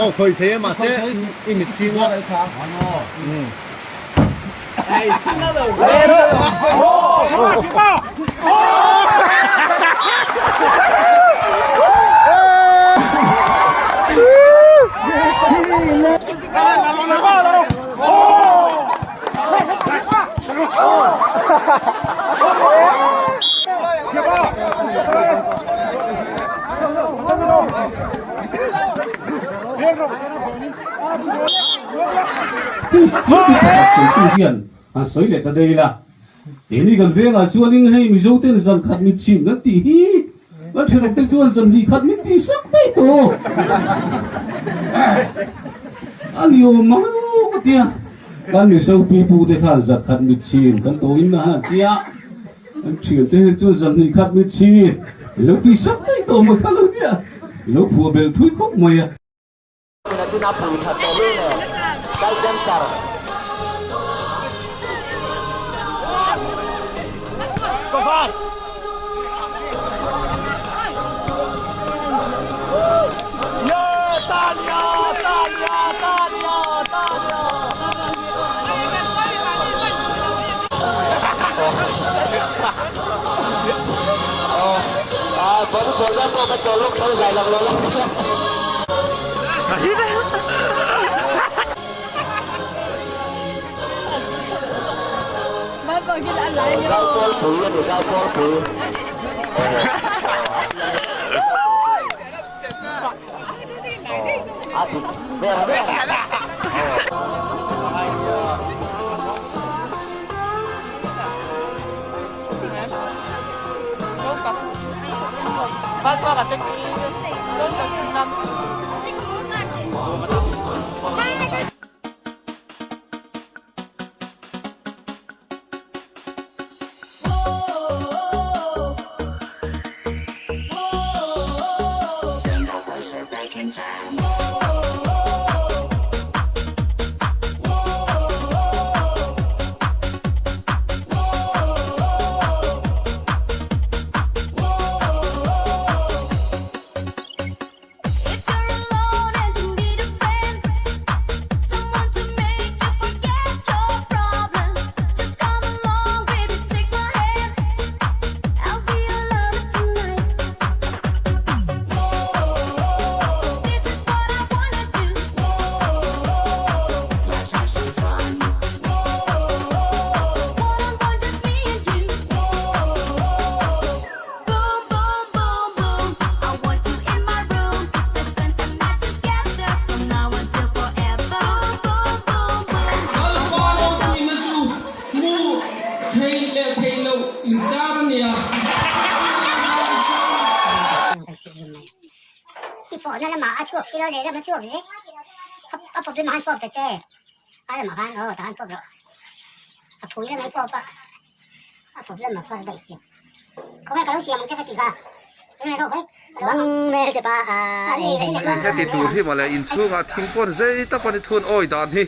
Aw khawi thei a mahse i mit ching a. Sawitu hian han sawi leh ta daih ila, keini kan vengah chuanin hei Mizo ten zan khat mit chhin kan tih hi kan thenawm te chuan zan hnih khat min tih sak daih tawh a ni awm ang ka tia. Kan Mizo pipu te khan zan khat mit chhin kan tawhin na han tia, kan thian te hi chuan zan hnih khat mit chhin i lo tih sak daih tawh mai kha lo nia, i lo phuah bel thui khawp mai a. Lalpa ropuina chu hmuh theih leh theih loh inkar a ni a. Heti tur hi mawle inchhungah thing pawn zei tak a ni thun awi dan hi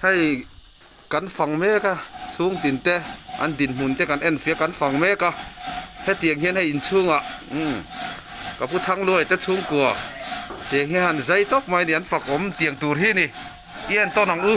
hei kan fang mek a chhung tin te an dinhmun te kan en fiah kan fang mek a hetiang hian hei inchhungah umm ka pu thangluai te chhungkua tiang hian han zai tawp mai a ni an fak awm tiang tur hi a ni i en tawn ang u.